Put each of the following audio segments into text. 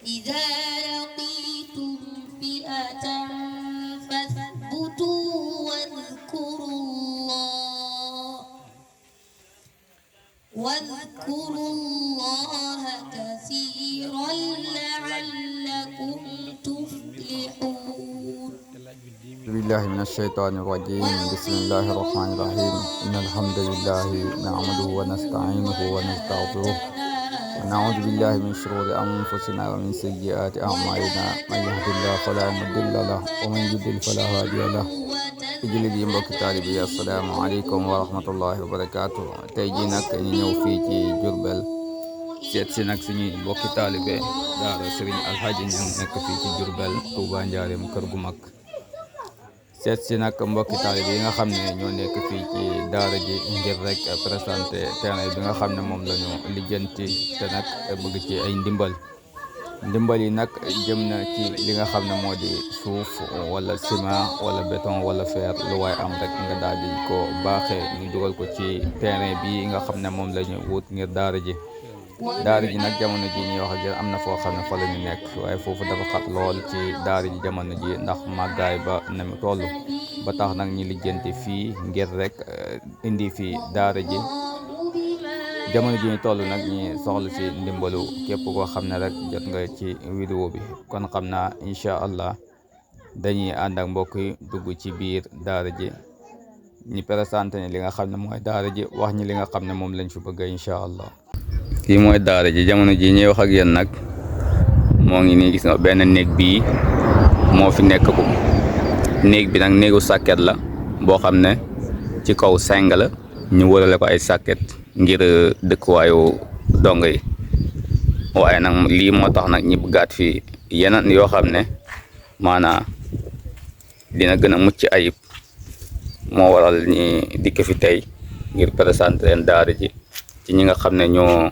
إذا لقيتم فئة فاثبتوا واذكروا الله كثيرا لعلكم تفلحون. بالله من الشيطان الرجيم. بسم الله الرحمن الرحيم. إن الحمد لله نعمده ونستعينه ونستغفره ونعوذ بالله من شرور أنفسنا ومن سيئات أعمالنا. من يهد الله فلا مضل له ومن يضلل فلا هادي له. jullit yi mbokki taalibe yi assalaamu aleykum wa rahmatullahi wa barakaatu. tey jii nag ñu ñëw fii ci Diourbel seet si nag suñuy mbokki taalibe daara Serigne Alhaji Niang nekk fii ci Diourbel Touba Njaareem kër gu mag. seet si nag mbokki taalibe yi nga xam ne ñoo nekk fii ci daara ji ngir rek présenté terrain bi nga xam ne moom lañu lijjanti te nag bëgg ci ay ndimbal yi nag jëm na ci li nga xam ne moo di suuf wala ciment wala béton wala fer lu waay am rek nga daal di ko baaxee ñu dugal ko ci terrain bi nga xam ne moom la ñu wut ngir daara ji nag jamono ji ñuy wax ak yéen am na foo xam ne fa la ñu nekk waaye foofu dafa xat lool ci daara ji jamono ji ndax màggaay ba na mu toll ba tax nag ñi lijjanti fii ngir rek indi fii daara ji jamono ji ñu toll nag ñi soxla ci ndimbalu képp koo xam ne rek jot nga ci vidéo bi kon xam naa incha allah dañuy ànd ak mbokk yi dugg ci biir daara ji ñi présenté ni li nga xam ne mooy daara ji wax ñi li nga xam ne moom lañ fi bëgg incha allah. kii mooy daara ji jamono ji ñuy wax ak yéen nag moo ngi nii gis nga benn néeg bii moo fi nekk ko néeg bi nag néegu sàkket la boo xam ne ci kaw seng la ñu wërale ko ay sàkket ngir dëkkuwaayu dong yi waaye nag lii moo tax nag ñi bëggaat fi yeneen yoo xam ne maanaa dina gën a mucc ayib moo waral ñi dikk fi tey ngir présenté leen daara ji ci ñi nga xam ne ñoo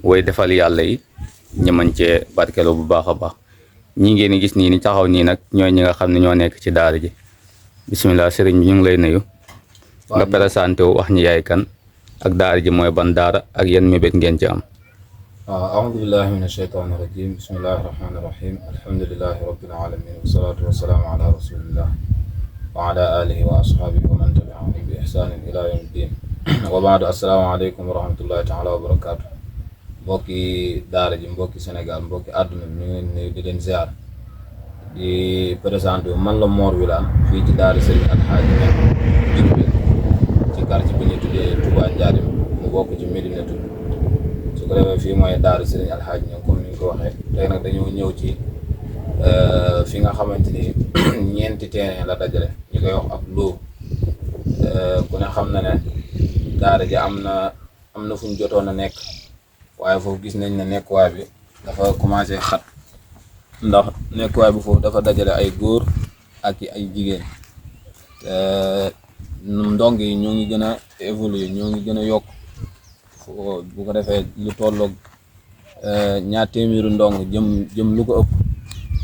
woy defal yàlla yi ñi mën cee barkelo bu baax a baax ñi ngeen gis nii ni taxaw nii nag ñooy ñi nga xam ne ñoo nekk ci daara ji bisimilah sëriñ bi ñu ngi lay nuyu nga présenté wu wax ñi yaay kan ak daara ji mooy ban daara ak yan mébét ngeen ci am. أعوذ بالله من الشيطان الرجيم بسم الله الرحمن الرحيم الحمد لله رب العالمين والصلاة والسلام على رسول الله وعلى آله وأصحابه ومن تبعهم بإحسان إلى يوم الدين وبعد السلام عليكم ورحمة الله تعالى وبركاته mbokki daara ji mbokki Sénégal mbokki àdduna bi ñu ngi nuyu di leen ziar di présenté man la Mor Wilane fii ci daara Serigne Alhaji Niang Diourbel ci quartier bi ñu tuddee Touba Njaareem mu bokk ci Médinatu su ko defee fii mooy daara Serigne Alhaji Niang comme ni ñu ko waxee tey nag dañoo ñëw ci fi nga xamante ni ñeenti terrain la dajale ñu koy wax ab loo ku ne xam na ne daara ji am na fu ñu jotoon a nekk waaye foofu gis nañ ne nekkuwaay bi dafa commencé xat ndax nekkuwaay bi foofu dafa dajale ay góor ak ay jigéen ndong yi ñoo ngi gën a évoluer ñoo ngi gën a yokk bu ko defee lu tolloog ñaar téeméeru ndong jëm lu ko ëpp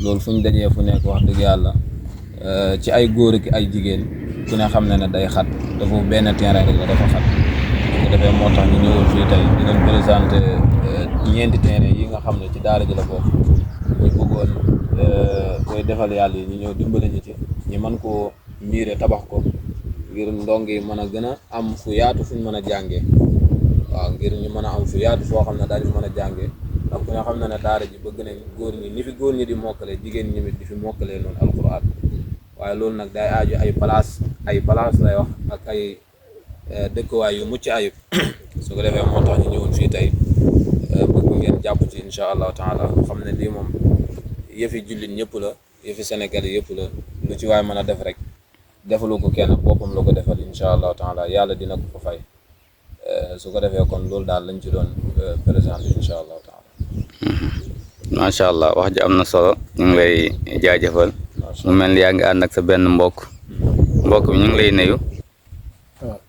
loolu fu ñu dajee fu nekk wax dëgg yàlla ci ay góor ak ay jigéen ku ne xam ne day xat dafa benn terrain rek la dafa xat bu ko defee moo tax ñu ñëwoon fii tey di leen présenté ñeenti terrain yi nga xam ne ci daara ji la bokk koy bëggoon koy defal yàlla yi ñu ñëw dimbali ñu ci ñu mën koo miire tabax ko ngir ndong yi mën a gën a am fu yaatu fuñ mën a jàngee waaw ngir ñu mën a am fu yaatu foo xam ne daal di mën a jàngee ndax ku ne xam ne daara ji bëgg nañ góor ñi ni fi góor ñi di mokkale jigéen ñi di fi mokkalee noonu alquran waaye loolu nag day aaju ay place lay wax ak ay dëkkuwaay yu mucc ayib su ko defee moo tax ñu ñëwoon fii tey bëgg ngeen jàpp ci incha allahu taala xam ne lii moom yëfi jullit ñëpp la yëfi Sénégal yëpp la lu ci waay mën a def rek defalu ko kenn boppam la ko defal incha allahu taala yàlla dina ko fay su ko defee kon loolu daal lañ ci doon présenté incha allahu taala. macha allah wax ji am na solo ñu ngi lay jaajëfal mu mel ni yaa ngi ànd ak sa benn mbokk bi ñu ngi lay nuyu. waaw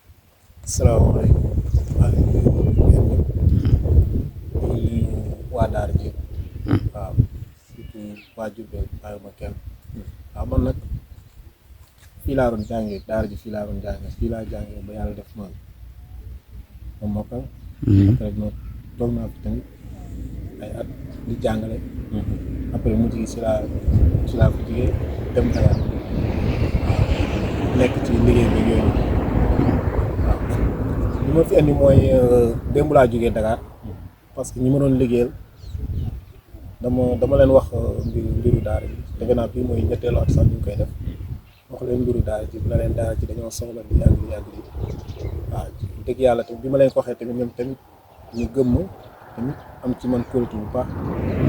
asalaamaaleykum waa daara ji waaw surtout waa Diourbel bàyyiwuma kenn waaw man nag fii laa doon jàngee daara ji fii laa doon jàngee fii laa jàngee ba yàlla def ma mokkal après ma toog naa fi tamit ay at di jàngale après mujj gi si laa ko jigee dem Dakar nekk ci liggéey bi yooyu waaw li ma fi indi mooy démb laa jógee Dakar parce que ñi ma doon liggéeyal dama leen wax mbiru daara ji defe naa bii mooy ñetteelu at sax ñu koy def wax leen mbiru daara ji bu la leen daara ji dañoo soxla di yàgg waaw dëgg yàlla tamit bi ma leen ko waxee tamit ñoom tamit ñu gëm ma tamit am ci man kóolute bu baax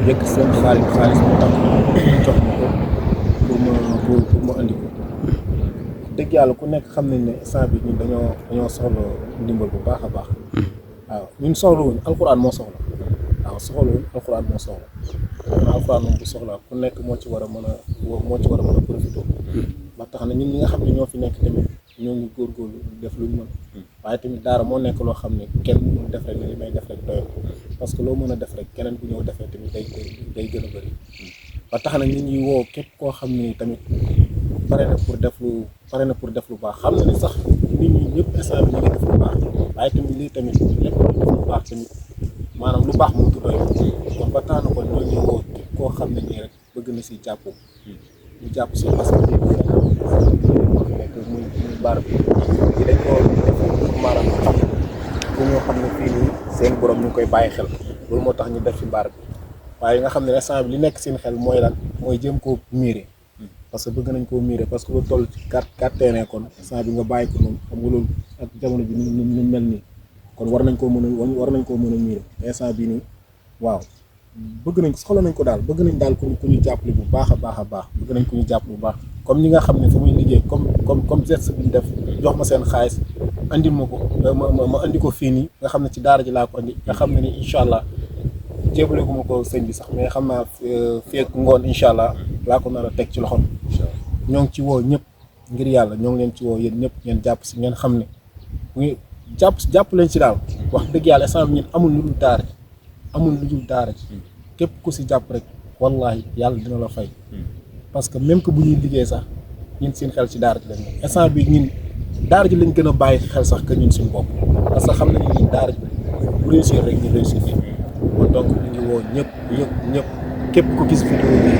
yëkk seen xaalis bu tax jox ma ko pour ma andi ko dëgg yàlla ku nekk xam nañ ne instant bi ñun dañoo soxla ndimbal bu baax a baax waaw ñun soxlawuñ alxuraan moo soxla waaw soxlawuñ alxuraan moo soxla alxuraan moom bu soxla ku nekk moo ci war a mën a profité ba tax na ñun ñi nga xam ne ñoo fi nekk tamit ñoo ngi góorgóorlu def luñ mën waaye tamit daara moo nekk loo xam ne kenn mënul def rek li may def rek doyal parce que loo mën a def rek keneen bu ñëw defee tamit day gën a bëri ba tax na ñun ñuy woo képp koo xam ne tamit pare na pour def lu baax xam na ni sax nit ñi ñëpp instant bi ñu ngi def lu baax waaye tamit lii tamit lépp lu def lu baax tamit maanaam lu baax mënut a doy kon ba tax na ko ñoo ñuy woo képp koo xam ne nii rek bëgg na si jàpp ñu jàpp si parce que nekk muy baar bi yi dañ ko def maanaam xam ku ñoo xam ne fii nii seen borom ñu ngi koy bàyyi xel loolu moo tax ñu def fi baar bi waaye nga xam ne instant bi li nekk seen xel mooy lan mooy jëm koo miire parce que bëgg nañ koo miire parce que lu toll ci 4 terrain kon instant bi nga bàyyi ko noonu xam nga loolu ak jamono bi nu mel nii kon war nañ koo mën a miire instant bi nii waaw bëgg nañ soxla nañ ko daal bëgg nañ daal ku ñu jàppale bu baax a baax bëgg nañ ku ñu jàppale bu baax comme ñi nga xam ne fu muy liggéey comme geste bi ñu def jox ma seen xaalis andil ma ko ma andi ko fii nii nga xam ne ci daara ji laa ko andi nga xam ne ni incha allah jébale gu ma ko sëñ bi sax mais xam naa feek ngoon incha allah laa ko nar a teg ci loxoom ñoo ngi ci woo ñëpp ngir yàlla ñoo ngi leen ci woo yéen ñëpp ngeen jàpp si ngeen xam ne bu jàpp leen si daal wax dëgg yàlla instant ñun amul lu dul daara ji képp ku si jàpp rek wallahi yàlla dina la fay parce que même que bu ñuy liggéey sax ñun seen xel ci daara ji lañ ne instant bi ñun daara ji lañ gën a bàyyi xel sax que ñun suñu bopp parce que xam nañu ni daara ji bu réussir rek ñu réussir kon donc ñu ngi woo ñëpp képp ku gis vidéo bi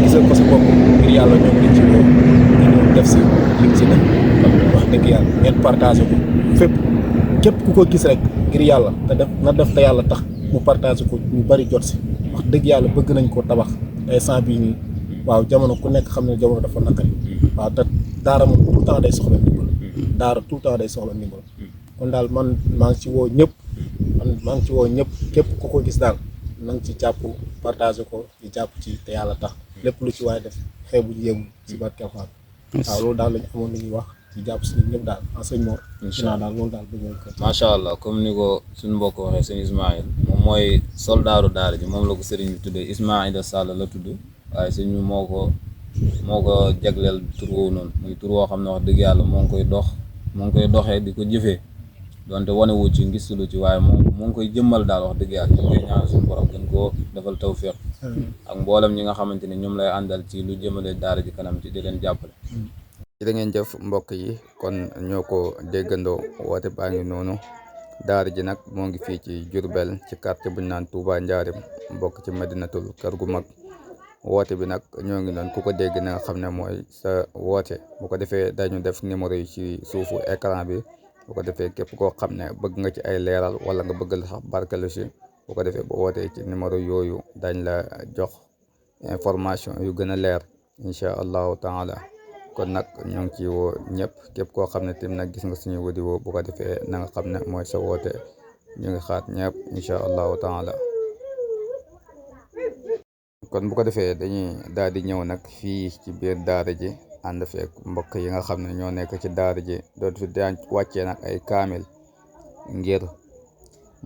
gisal ko sa bopp ngir yàlla ñoom lañ ci woo ñu ñëw def si li si def wax dëgg yàlla ngeen partagé ko fépp képp ku ko gis rek ngir yàlla na def te yàlla tax mu partagé ko ñu bari jot si wax dëgg yàlla bëgg nañ koo tabax instant bii nii waaw jamono ku nekk xam ne jamono dafa nakari waaw te daara moom tout le temps day soxla ndimbal daara tout le temps day soxla ndimbal kon daal man maa ngi ci woo ñëpp képp ku ko gis daal na nga ci jàpp partagé ko di jàpp ci te yàlla tax lépp lu ci waaye def xeebu yéemu si barke Alxuraan waaw loolu daal lañu amoon lu ñuy wax di jàpp si ñëpp daal enseignement incha daal loolu daal bëgg nañ ko macha allah comme ni ko suñu mbokk waxee sëñ Ismaïl moom mooy soldaaru daara ji moom la ko sëriñ bi tuddee Ismaïla Sall la tudd waaye sëñ bi moo ko jagleel tur woowu noonu muy tur woo xam ne wax dëgg yàlla moo ngi koy doxee di ko jëfee donte wane wu ci ngistalu ci waaye moo ngi koy jëmmal daal wax dëgg yàlla ñu ngi koy ñaan suñu borom gën koo defal tawfiq ak mboolem ñi nga xamante ni ñoom lay àndal ci lu jëmale daara ji kanam ci di leen jàppale. da ngeen jëf mbokk yi kon ñoo ko déggandoo woote baa ngi noonu daara ji nag moo ngi fii ci Diourbel ci quartier bu ñu naan Touba Njaarim mbokk ci Madinatul kër gu mag woote bi nag ñoo ngi noonu ku ko dégg na nga xam ne mooy sa woote bu ko defee dañu def numéro yi ci suufu écran bi bu ko defee képp koo xam ne bëgg nga ci ay leeral wala nga bëgg la sax barkelu si bu ko defee boo wootee ci numéro yooyu dañ la jox information yu gën a leer incha allahu taala kon nag ñoo ngi ci woo ñëpp képp koo xam ne tim nag gis nga suñu vidéo bu ko defee na nga xam ne mooy sa woote ñu ngi xaat ñëpp incha allahu taala kon bu ko defee dañuy daal di ñëw nag fii ci biir daara ji ànd feek mbokk yi nga xam ne ñoo nekk ci daara ji doon fi daan wàccee nag ay kaamil ngir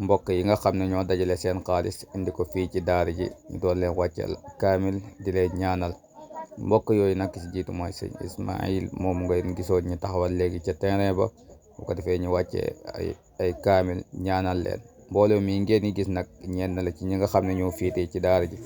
mbokk yi nga xam ne ñoo dajale seen xaalis indi ko fii ci daara ji ñu doon leen wàcceel kaamil di leen ñaanal mbokk yooyu nag ci jiitu mooy sëñ Ismaïl moom ngay gisoon ñu taxawal léegi ca terrain ba bu ko defee ñu wàccee ay kaamil ñaanal leen mbooloo mi ngeen di gis nag ñenn la ci ñi nga xam ne ñoo féetee ci daara ji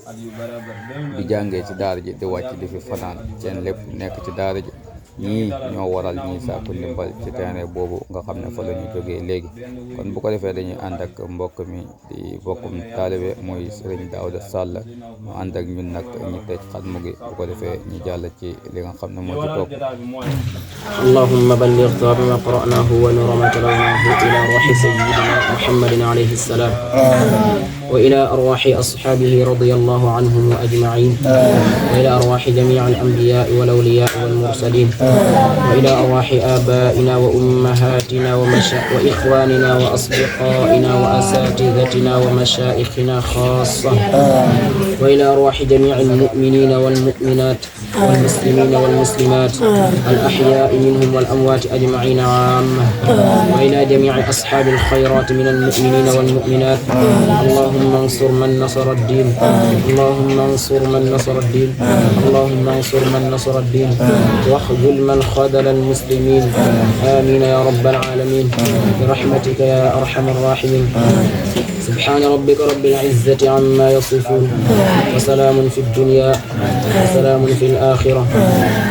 di jàngee ci daara ji di wàcc di fi fanaan seen lépp nekk ci daara ji ñii ñoo waral ñii sàkku ndimbal ci terrain boobu nga xam ne fa la ñu jógee léegi kon bu ko defee dañuy ànd ak mbokk mi di bokkum taalibe muy Serigne Daouda Sall mu ànd ak ñun nag ñu tëj xatmu gi bu ko defee ñu jàll ci li nga xam ne moo ci topp. اللهم بلغ ثواب ما قرأناه ونور ما تلوناه إلى روح سيدنا محمد عليه السلام وإلى أرواح أصحابه رضي الله عنهم أجمعين وإلى أرواح جميع الأنبياء والأولياء والمرسلين وإلى أرواح آبائنا وأمهاتنا وإخواننا وأصدقائنا وأساتذتنا ومشايخنا خاصة وإلى أرواح جميع المؤمنين والمؤمنات والمسلمين والمسلمات الأحياء منهم والأموات أجمعين عامة وإلى جميع أصحاب الخيرات من المؤمنين والمؤمنات اللهم انصر من نصر الدين اللهم انصر من نصر الدين اللهم انصر من نصر الدين واخذل من خذل المسلمين آمين يا رب العالمين برحمتك يا أرحم الراحمين سبحان ربك رب العزة عما يصفون وسلام في الدنيا وسلام في الآخرة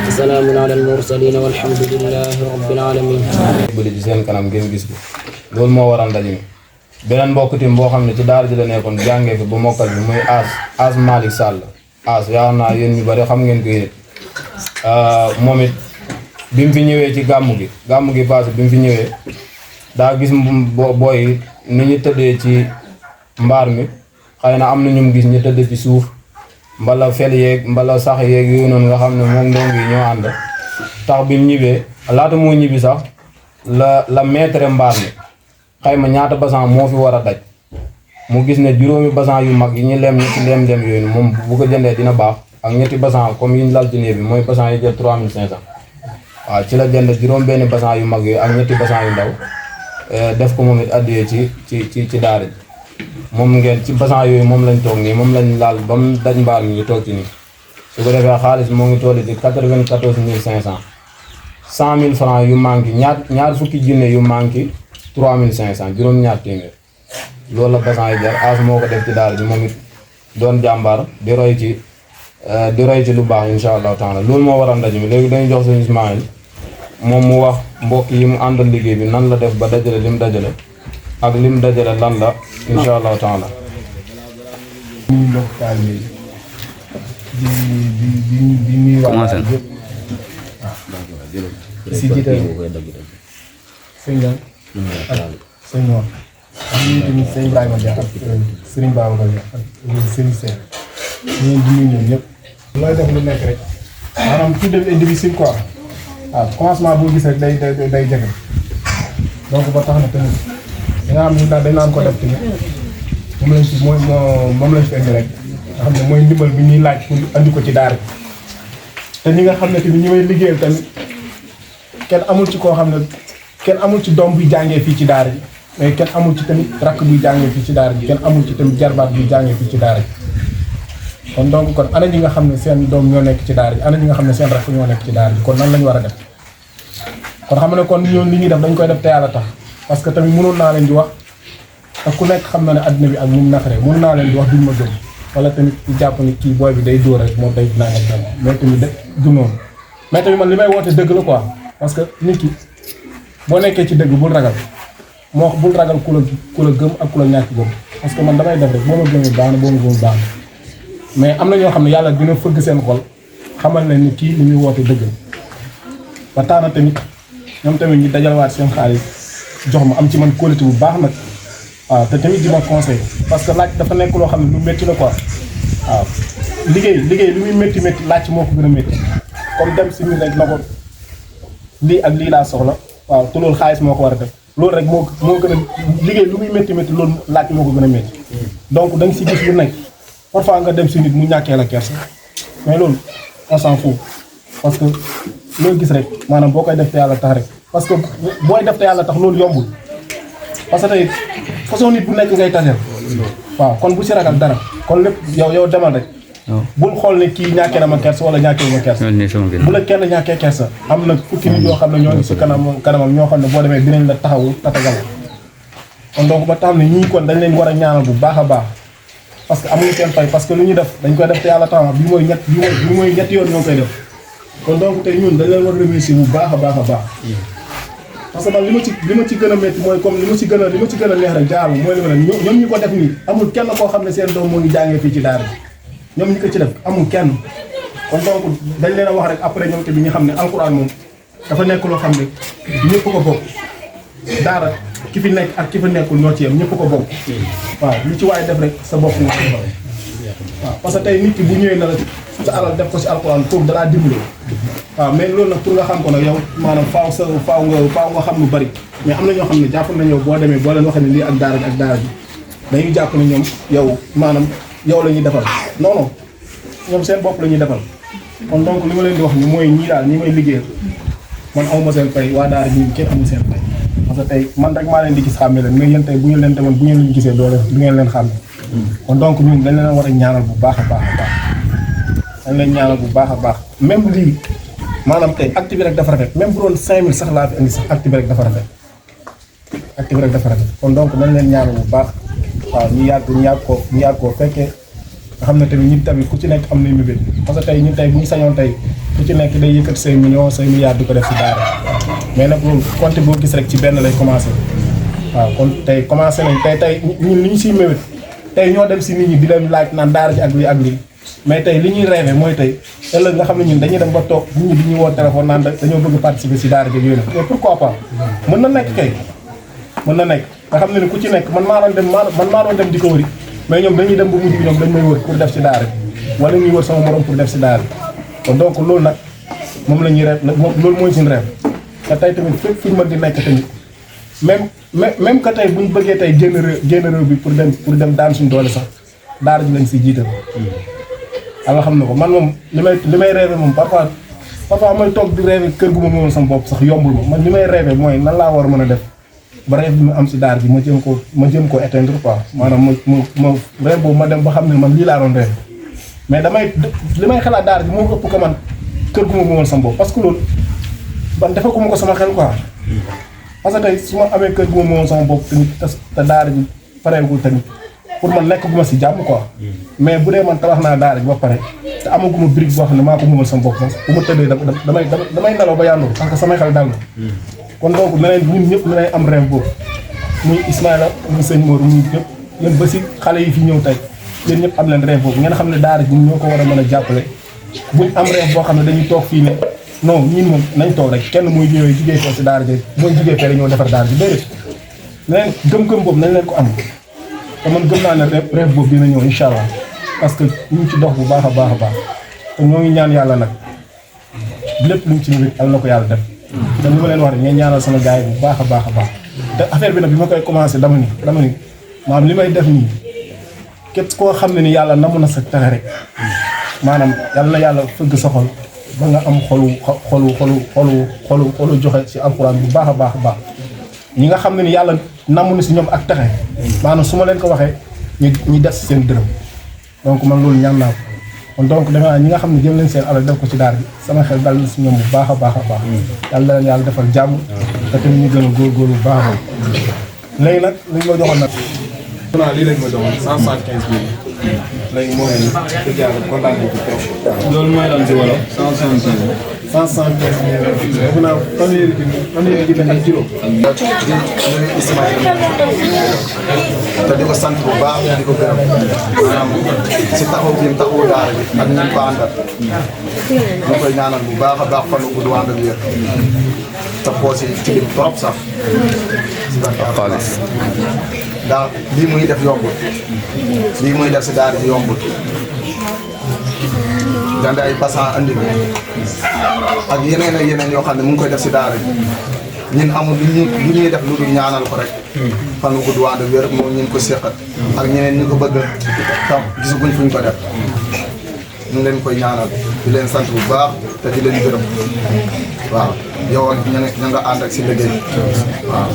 وسلام على المرسلين والحمد لله رب العالمين. bëri ci seen kanam ngeen gis ko loolu moo waral ndaje mi beneen mbokk tim boo xam ne ci daara ji la nekkoon jàngee fi bu mokkal bi muy As Malick Sall yaakaar naa yéen ñu bari xam ngeen ko yéen moom it bi mu fi ñëwee ci gàmmu gi passé bi mu fi ñëwee daa gis booy ni ñu tëddee ci mbaar mi xëy na am na ñu gis ñu tëdd ci suuf mbala fel yeeg mbala sax yeeg yooyu noonu nga xam ne moom ndong yi ñoo ànd tax bi mu ñibbee laata moo ñibbi sax la maître mbaar mi xayma ñaata basan moo fi war a daj mu gis ne juróomi basan yu mag yi ñu lem ñetti lem yooyu moom bu ko jëndee dina baax ak ñetti basan comme yi ñu lal ci néeg bi mooy basan yi jël 3500 waaw ci la jënd juróom benn basan yu mag yooyu ak ñetti basan yu ndaw def ko moom it addiyee ci daara ji moom ngeen ci basan yooyu moom lañ toog nii moom lañ laal ba mu daj mbaar mi ñu toog ci nii su ko defee xaalis moo ngi toll ci 94 500 100 000 francs yu manqué ñaar fukki junne yu manqué 3500 juróom-ñaar téeméer loolu la basan yi jar As moo ko def ci daara ji moom it doon jàmbaar di roy ci lu baax insha allahu taala loolu moo waral ndaje mi léegi dañuy jox sëñ Ismaïl moom mu wax mbokk yi mu àndal liggéey bi nan la def ba dajale lim dajale ak lim dajale lan la insha allahu taala. ñu mbokk taal yi di nuyu waa yëpp si jiital sëñ Lan ak sëñ Mor ak ñun tamit sëñ Ibrahima Dia ak Serigne Babacar Dia ak Serigne Seck ñu di nuyu ñoom ñëpp. looy def lu nekk rek maanaam tout début est difficile quoi waaw commencement boo gis rek day jafe donc ba tax na tamit da nga xam ne dañ naan ko def tamit moom lañ fi indi rek nga xam ne mooy ndimbal bi ñuy laaj pour andi ko ci daara te ñi nga xam ne tamit ñi may liggéeyal tamit kenn amul ci koo xam ne kenn amul ci doom buy jàngee fii ci daara ji mais kenn amul ci tamit rakk buy jàngee fii ci daara ji kenn amul ci tamit jarbaat buy jàngee fii ci daara ji kon donc kon ana ñi nga xam ne seen doom ñoo nekk ci daara ji ana ñi nga xam ne seen rakk ñoo nekk ci daara ji kon nan lañu war a def kon xam ne kon ñoom li ñuy def dañ koy def te yàlla tax parce que tamit mënoon naa leen di wax te ku nekk xam na ne adduna bi ak mu naqaree mënoon naa leen di wax duñ ma gëm wala tamit ñu jàpp ni kii booy bi day dóor rek moom day nangam dama mais tamit du noonu mais tamit man li may woote dëgg la quoi parce que nit ki boo nekkee ci dëgg bul ragal bul ragal ku la gëm ak ku la ñàkk gëm parce que man damay def rek boo ma gëmee baax na boo ma gëmul baax na mais am na ñoo xam ne yàlla dina fëgg seen xol xamal ne ni kii li muy woote dëgg ba tax na tamit ñoom tamit ñu dajalewaat seen xaalis jox ma am ci man qualité bu baax nag waaw te tamit di ma conseil parce que laaj dafa nekk loo xam ne lu métti la quoi waaw liggéey lu muy métti laaj moo ko gën a métti comme dem si ñu rek na ko lii ak lii laa soxla waaw te loolu xaalis moo ko war a def loolu rek moo gën a liggéey lu muy métti loolu laaj moo ko gën a métti donc da nga si gis lu nekk parfois nga dem si nit mu ñàkkee la kersa mais loolu on s'en fout parce que loo gis rek maanaam boo koy def te yàlla tax rek parce que booy def te yàlla tax loolu yombul parce que tey façon nit bu nekk ngay taseel waaw kon bu si ragal dara kon lépp yow demal rek bul xool ne kii ñàkkee na ma kersa wala ñàkkee ma kersa bu la kenn ñàkkee kersa am na fukki nit yoo xam ne ñoo ngi si kanamam ñoo xam ne boo demee dinañ la taxawu tatagal kon donc ba tax ne ñii kon dañ leen war a ñaanal bu baax a baax parce que amuñu seen fay parce que lu ñuy def dañ koy def te yàlla tax bi mooy ñetti yoon ñoo koy def kon donc tey ñun dañ leen war a remercier bu baax a baax a baax parce que man li ma ci gën a métti mooy comme li ma ci gën a neex rek jaamu mooy li ma ne ñoom ñi ko def nii amul kenn koo xam ne seen doom moo ngi jàngee fii ci daara ñoom ñi ko ci def amul kenn kon donc dañ leen a wax rek après ñoom tamit ñu xam ne alxuraan moom dafa nekk loo xam ne ñëpp ko bokk daara ki fi nekk ak ki fi nekkul ñoo ci yem ñëpp ko bokk waaw lu ci waaye def rek sa bopp nga ko waaw parce que tey nit ki bu ñëwee na la sa alal def ko si alxuraan pour dalaa dimbali waaw mais loolu nag pour nga xam ko nag yow maanaam faaw nga xam lu bari mais am na ñoo xam ne jàpp nañ yow boo demee boo leen waxee ne lii ak daara ji dañuy jàpp ne ñoom yow maanaam yow la ñuy defal non ñoom seen bopp la ñuy defal kon donc li ma leen di wax ni mooy ñii daal ñi may liggéeyal man amuma seen fay waa daara ñi kenn amul seen fay parce que tey man rek maa leen di gis xàmme leen mais yéen tey bu ngeen leen demoon bu ngeen leen gisee du ngeen leen xàmme kon donc ñun dañ leen war a ñaanal bu baax a baax a baax dañ leen ñaanal bu baax a baax même lii maanaam tey acte bi rek dafa rafet même bu doon 5000 sax laa fi indi sax acte bi rek dafa rafet kon donc dañ leen ñaanal bu baax waaw ñu yàgg koo fekkee nga xam ne tamit ñun tamit ku ci nekk am na mébét parce que tey ñun tey bu ñu sañoon tey ku ci nekk day yëkkat 5 millions 5 milliards di ko def ci daara mais nag loolu compte boo gis rek ci benn lay commencé waaw kon tey commencé nañ tey ñun li ñu siy mébét tey ñoo dem si nit ñi di leen laaj naan daara ji ak lii mais tey li ñuy rêvé mooy tey ëllëg nga xam ne ñun dañuy dem ba toog nit ñi di ñuy woo téléphone naan dañoo bëgg participer si daara ji yooyu mais pourquoi pas mën na nekk kay mën na nekk nga xam ne ni ku ci nekk man maa doon dem di ko wëri mais ñoom dañuy dem ba mujj bi ñoom dañ may wër pour def si daara bi wala ñuy wër sama morom pour def si daara bi kon donc loolu nag moom la ñuy rêve loolu mooy suñu rêve te tey tamit fépp fu ñu mën di nekk tamit même que tey bu ñu bëggee tey génn réew bi pour dem daan suñu doole sax daara ji lañ si jiital. Allah xam na ko man moom li may rêvé moom parfois may toog di rêvé kër gu ma moomoon sama bopp sax yombul ma man li may rêvé mooy nan laa war a mën a def ba rêve bi ma am si daara ji ma jëm koo atteindre quoi maanaam ma rêve boobu ma dem ba xam ne man lii laa doon rêvé mais li may xalaat daara ji moo ëpp ko man kër gu ma moomoon sama bopp parce que loolu man defaguma ko sama xel quoi parce que tey su ma amee kër gu ma moomoon sama bopp tamit te daara ji pareegul tamit pour man nekk gu ma si jàmm quoi mais bu dee man tabax naa daara ji ba pare te amaguma brique boo xam ne maa ko moomal sama bopp sax bu ma tëddee damay nelaw ba yàndu parce que samay xel dal na kon donc ñun ñëpp dinañ am rêve boobu muy Ismaïla muy sëñ Mor muy ñëpp yéen ba si xale yi fi ñëw tey yéen ñëpp am leen rêve boobu ngeen xam ne daara ji ñoo ko war a mën a jàppale buñ am rêve boo xam ne dañuy toog fii ne non ñun moom nañ toog rek kenn muy ñëwee jugee foofu si daara ji mooy jugee fee ñoo defar daara ji déedéet leneen gëm-gëm boobu nañ leen ko am te man gëm naa ne rêve boobu dina ñëw incha allah parce que ñu ngi ci dox bu baax a baax a baax te ñoo ngi ñaan yàlla nag lépp luñ ci nit al na ko yàlla def te li ma leen wax rek ngeen ñaanal sama gars yi bu baax a baax a baax te affaire bi nag bi ma koy commencé dama ni maanaam li may def nii képp koo xam ne ni yàlla namu na sa taxe rek maanaam yàlla na yàlla fëgg sa xol ba nga am xolu joxe ci alxuraan bu baax a baax a baax ñi nga xam ne ni yàlla namu na si ñoom ak taxe maanaam su ma leen ko waxee ñu def si seen dërëm donc man loolu ñaan naa ko kon donc defe naa ñi nga xam ne jël leen seen alal def ko ci daara bi sama xel dal na si ñoom bu baax a baax a baax yàlla na leen yàlla defal jàmm te tamit ñu gën a góorgóorlu bu baax a baax léegi nag li ñu ma joxoon nag lii lañ ma joxoon 175 000 léegi moo ngi dëgg yàlla kontaan nañ ci trop loolu mooy lan ci wolof 175 defe naa fanweeri junni ak juróom Ismaïla te di ko sant bu baax di ko gërëm maanaam si taxaw bi mu taxawu daara bi ak ñu ko àndal ñu koy ñaanal bu baax a baax fan wu gudd ànd ak wér te poos yi ci lim trop sax si xaalis ndax lii muy def yombul lii muy def si daara ji yombul gande ay basan andi bi ak yeneen yoo xam ne mu ngi koy def si daara ji ñun amul lu ñuy def lu dul ñaanal ko rek fan wu gudd waa de wér moom ñu ko séqat ak ñeneen ñu ko bëgg tam gisaguñ fuñ ko def ñu leen koy ñaanal di leen sant bu baax te di leen gërëm waaw yow ak ña nga ànd ak si liggéey waaw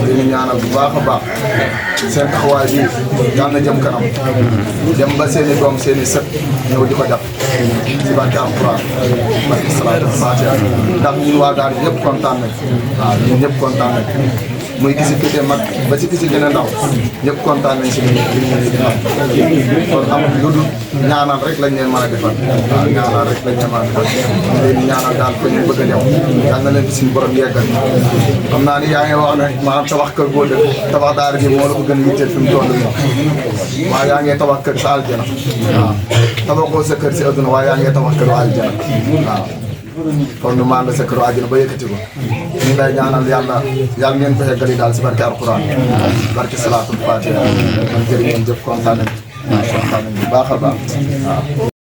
di leen ñaanal bu baax a baax seen taxawaay bi yàlla na jëm kanam dem ba seen i doom seen i sët ñëw di ko def si barke alquran barke salaatu faatiha ndax ñun waa daal ñëpp kontaan nañ waaw ñun ñëpp kontaan nañ muy ki si féetee mag ba si ki si gën a ndaw ñëpp kontaan nañ si li ñu defal kon amul lu dul ñaanal rek lañ leen mën a defal waaw ñaanal rek lañ leen mën a defal ñu leen di ñaanal daal ko ñu bëgg a ñëw yal na leen fi suñu borom yeggal xam naa ni yaa ngi wax ne maanaam tabax kër boo def tabax daara ji moo la ko gën a yitteel fi mu toll nii waaye yaa ngi tabax kër sa aljana waaw tabaxoo sa kër si adduna waaye yaa ngi tabax këru aljana waaw kon nu maan la sa këru aljana ba yëkkati ko ñu lay ñaanal yàlla ngeen ko yeggali daal si barke alquran barke salaatul fatiha man jërë ngeen jëf kontaan nañ bu baax a baax waaw